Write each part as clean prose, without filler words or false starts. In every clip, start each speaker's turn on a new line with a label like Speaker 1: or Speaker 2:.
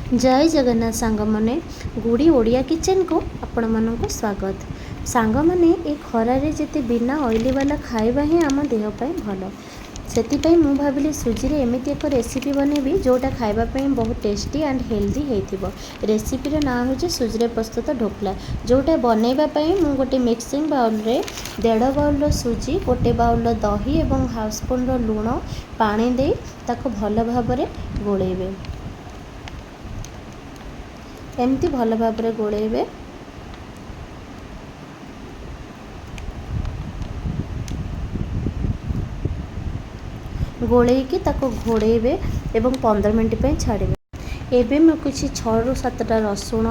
Speaker 1: ଜୟ ଜଗନ୍ନାଥ ସାଙ୍ଗମାନେ, ଗୁଡ଼ି ଓଡ଼ିଆ କିଚେନ୍କୁ ଆପଣମାନଙ୍କୁ ସ୍ୱାଗତ। ସାଙ୍ଗମାନେ, ଏ ଖରାରେ ଯେତେ ବିନା ଅଏଲି ବାଲା ଖାଇବା ହିଁ ଆମ ଦେହ ପାଇଁ ଭଲ। ସେଥିପାଇଁ ମୁଁ ଭାବିଲି ସୁଜିରେ ଏମିତି ଏକ ରେସିପି ବନେଇବି, ଯେଉଁଟା ଖାଇବା ପାଇଁ ବହୁତ ଟେଷ୍ଟି ଆଣ୍ଡ ହେଲ୍ଦି ହେଇଥିବ। ରେସିପିର ନାଁ ହେଉଛି ସୁଜିରେ ପ୍ରସ୍ତୁତ ଢୋକଲା, ଯେଉଁଟା ବନେଇବା ପାଇଁ ମୁଁ ଗୋଟେ ମିକ୍ସିଂ ବାଉଲ୍ରେ 1.5 ବାଉଲ୍ର ସୁଜି, ଗୋଟେ ବାଉଲ୍ର ଦହି ଏବଂ ହାଫ୍ ସ୍ପୁନ୍ର ଲୁଣ, ପାଣି ଦେଇ ତାକୁ ଭଲ ଭାବରେ ଗୋଳେଇବେ। ଏମିତି ଭଲ ଭାବରେ ଗୋଳେଇବେ। ଗୋଳେଇକି ତାକୁ ଘୋଡ଼େଇବେ ଏବଂ 15 ମିନିଟ୍ ପାଇଁ ଛାଡ଼ିବେ। ଏବେ ମୁଁ କିଛି 6ରୁ 7ଟା ରସୁଣ,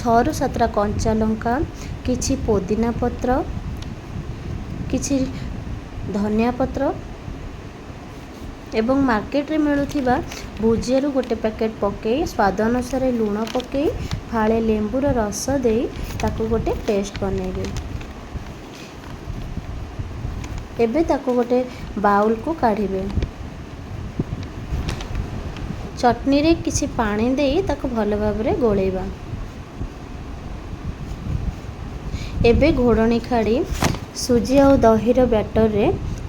Speaker 1: 6ରୁ 7ଟା କଞ୍ଚା ଲଙ୍କା, କିଛି ପୋଦିନା ପତ୍ର, କିଛି ଧନିଆ ପତ୍ର ଏବଂ ମାର୍କେଟରେ ମିଳୁଥିବା ଭୁଜିଆରୁ ଗୋଟେ ପ୍ୟାକେଟ୍ ପକାଇ, ସ୍ୱାଦ ଅନୁସାରେ ଲୁଣ ପକାଇ, ଫାଳେ ଲେମ୍ବୁର ରସ ଦେଇ ତାକୁ ଗୋଟେ ପେଷ୍ଟ ବନେଇବେ। ଏବେ ତାକୁ ଗୋଟେ ବାଉଲକୁ କାଢ଼ିବେ। ଚଟଣିରେ କିଛି ପାଣି ଦେଇ ତାକୁ ଭଲ ଭାବରେ ଗୋଳେଇବା। ଏବେ ଘୋଡ଼ଣୀ କାଢ଼ି ସୁଜି ଆଉ ଦହିର ବ୍ୟାଟରରେ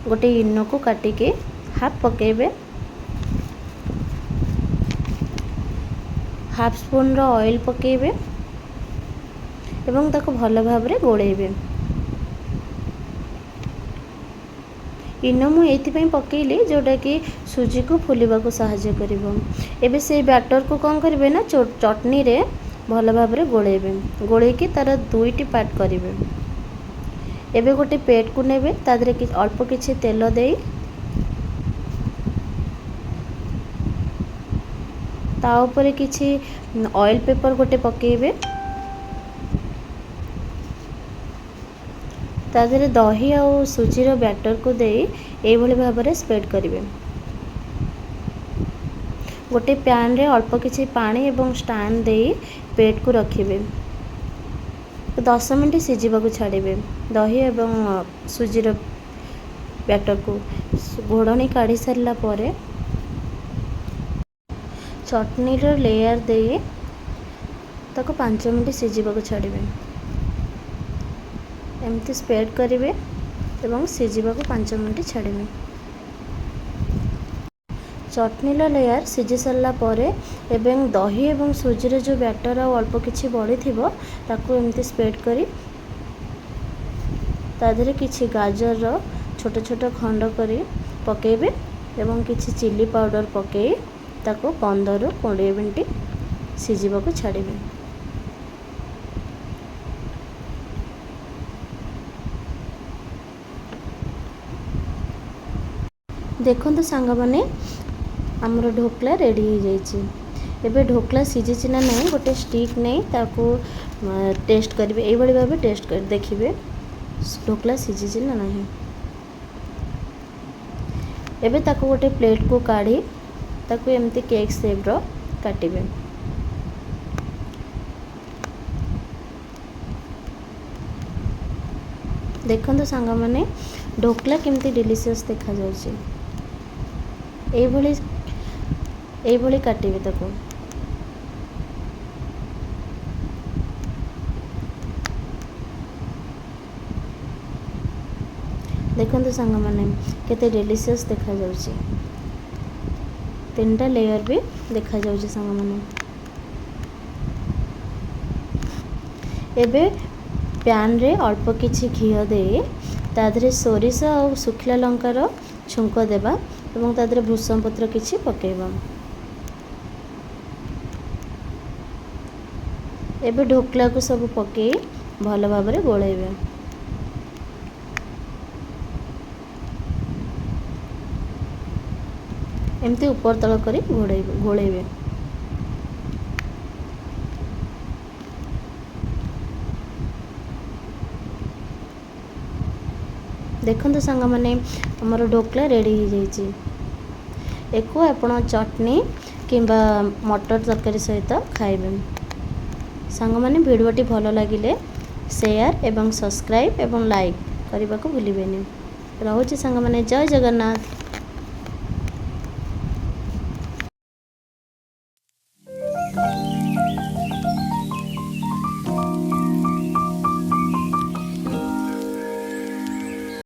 Speaker 1: ଗୋଟେ ଇନୋକୁ କାଟିକି ହାଫ୍ ପକାଇବେ। ହାଫ୍ ସ୍ପୁନ୍ର ଅଏଲ୍ ପକାଇବେ ଏବଂ ତାକୁ ଭଲ ଭାବରେ ଗୋଳେଇବେ। ଇନୋ ମୁଁ ଏଇଥିପାଇଁ ପକାଇଲି, ଯେଉଁଟାକି ସୁଜିକୁ ଫୁଲିବାକୁ ସାହାଯ୍ୟ କରିବ। ଏବେ ସେଇ ବ୍ୟାଟରକୁ କ'ଣ କରିବେ ନା ଚଟଣିରେ ଭଲ ଭାବରେ ଗୋଳେଇବେ। ଗୋଳେଇକି ତା'ର ଦୁଇଟି ପାର୍ଟ କରିବେ। ଏବେ ଗୋଟେ ପ୍ଲେଟ୍କୁ ନେବେ, ତା ଦେହରେ ଅଳ୍ପ କିଛି ତେଲ ଦେଇ ତା ଉପରେ କିଛି ଅଏଲ୍ ପେପର୍ ଗୋଟେ ପକାଇବେ। ତା ଦେହରେ ଦହି ଆଉ ସୁଜିର ବ୍ୟାଟରକୁ ଦେଇ ଏଇଭଳି ଭାବରେ ସ୍ପ୍ରେଡ଼୍ କରିବେ। ଗୋଟେ ପ୍ୟାନ୍ରେ ଅଳ୍ପ କିଛି ପାଣି ଏବଂ ଷ୍ଟାଣ୍ଡ ଦେଇ ପ୍ଲେଟ୍କୁ ରଖିବେ। 10 ମିନିଟ୍ ସିଝିବାକୁ ଛାଡ଼ିବେ ଦହି ଏବଂ ସୁଜିର ବ୍ୟାଟରକୁ। ଘୋଡ଼ଣୀ କାଢ଼ି ସାରିଲା ପରେ ଚଟଣିର ଲେୟାର ଦେଇ ତାକୁ 5 ମିନିଟ୍ ସିଝିବାକୁ ଛାଡ଼ିବେ। ଏମିତି ସ୍ପ୍ରେଡ଼୍ କରିବେ ଏବଂ ସିଝିବାକୁ 5 ମିନିଟ୍ ଛାଡ଼ିବେ। ଚଟଣିର ଲେୟାର ସିଝି ସାରିଲା ପରେ ଏବଂ ଦହି ଏବଂ ସୁଜିର ଯେଉଁ ବ୍ୟାଟର ଆଉ ଅଳ୍ପ କିଛି ବଳିଥିବ, ତାକୁ ଏମିତି ସ୍ପ୍ରେଡ଼୍ କରି ତା ଦେହରେ କିଛି ଗାଜରର ଛୋଟ ଛୋଟ ଖଣ୍ଡ କରି ପକାଇବେ ଏବଂ କିଛି ଚିଲି ପାଉଡ଼ର ପକାଇ ତାକୁ 15ରୁ 20 ମିନିଟ୍ ସିଝିବାକୁ ଛାଡ଼ିବେ। ଦେଖନ୍ତୁ ସାଙ୍ଗମାନେ, ଆମର ଢୋକଲା ରେଡ଼ି ହେଇଯାଇଛି। ଏବେ ଢୋକଲା ସିଝିଛି ନା ନାହିଁ, ଗୋଟେ ଷ୍ଟିକ୍ ନେଇ ତାକୁ ଟେଷ୍ଟ କରିବେ। ଏଇଭଳି ଭାବେ ଟେଷ୍ଟ କରି ଦେଖିବେ ଢୋକଲା ସିଝିଛି ନା ନାହିଁ। ଏବେ ତାକୁ ଗୋଟେ ପ୍ଲେଟ୍କୁ କାଢ଼ି ତାକୁ ଏମିତି କେକ୍ ସେପ୍ର କାଟିବେ। ଦେଖନ୍ତୁ ସାଙ୍ଗମାନେ, ଢୋକଲା କେମିତି ଡେଲିସିୟସ୍ ଦେଖାଯାଉଛି। ଏଇଭଳି କାଟିବେ ତାକୁ। ଦେଖନ୍ତୁ ସାଙ୍ଗମାନେ, କେତେ ଡେଲିସିୟସ୍ ଦେଖାଯାଉଛି। ତିନିଟା ଲେୟର୍ ବି ଦେଖାଯାଉଛି ସାଙ୍ଗମାନେ। ଏବେ ପ୍ୟାନ୍ରେ ଅଳ୍ପ କିଛି ଘିଅ ଦେଇ ତା ଦେହରେ ସୋରିଷ ଆଉ ଶୁଖିଲା ଲଙ୍କାର ଛୁଙ୍କ ଦେବା ଏବଂ ତା ଦେହରେ ଭୃଷଙ୍ଗ ପତ୍ର କିଛି ପକାଇବା। ଏବେ ଢୋକଲାକୁ ସବୁ ପକାଇ ଭଲ ଭାବରେ ଗୋଳେଇବେ। ଏମିତି ଉପର ତଳ କରି ଗୋଳେଇବେ। ଦେଖନ୍ତୁ ସାଙ୍ଗମାନେ, ଆମର ଢୋକଲା ରେଡ଼ି ହେଇଯାଇଛି। ଏକୁ ଆପଣ ଚଟଣି କିମ୍ବା ମଟର ତରକାରୀ ସହିତ ଖାଇବେ। ସାଙ୍ଗମାନେ, ଭିଡ଼ିଓଟି ଭଲ ଲାଗିଲେ ସେୟାର ଏବଂ ସବସ୍କ୍ରାଇବ୍ ଏବଂ ଲାଇକ୍ କରିବାକୁ ଭୁଲିବେନି। ରହୁଛି ସାଙ୍ଗମାନେ, ଜୟ ଜଗନ୍ନାଥ।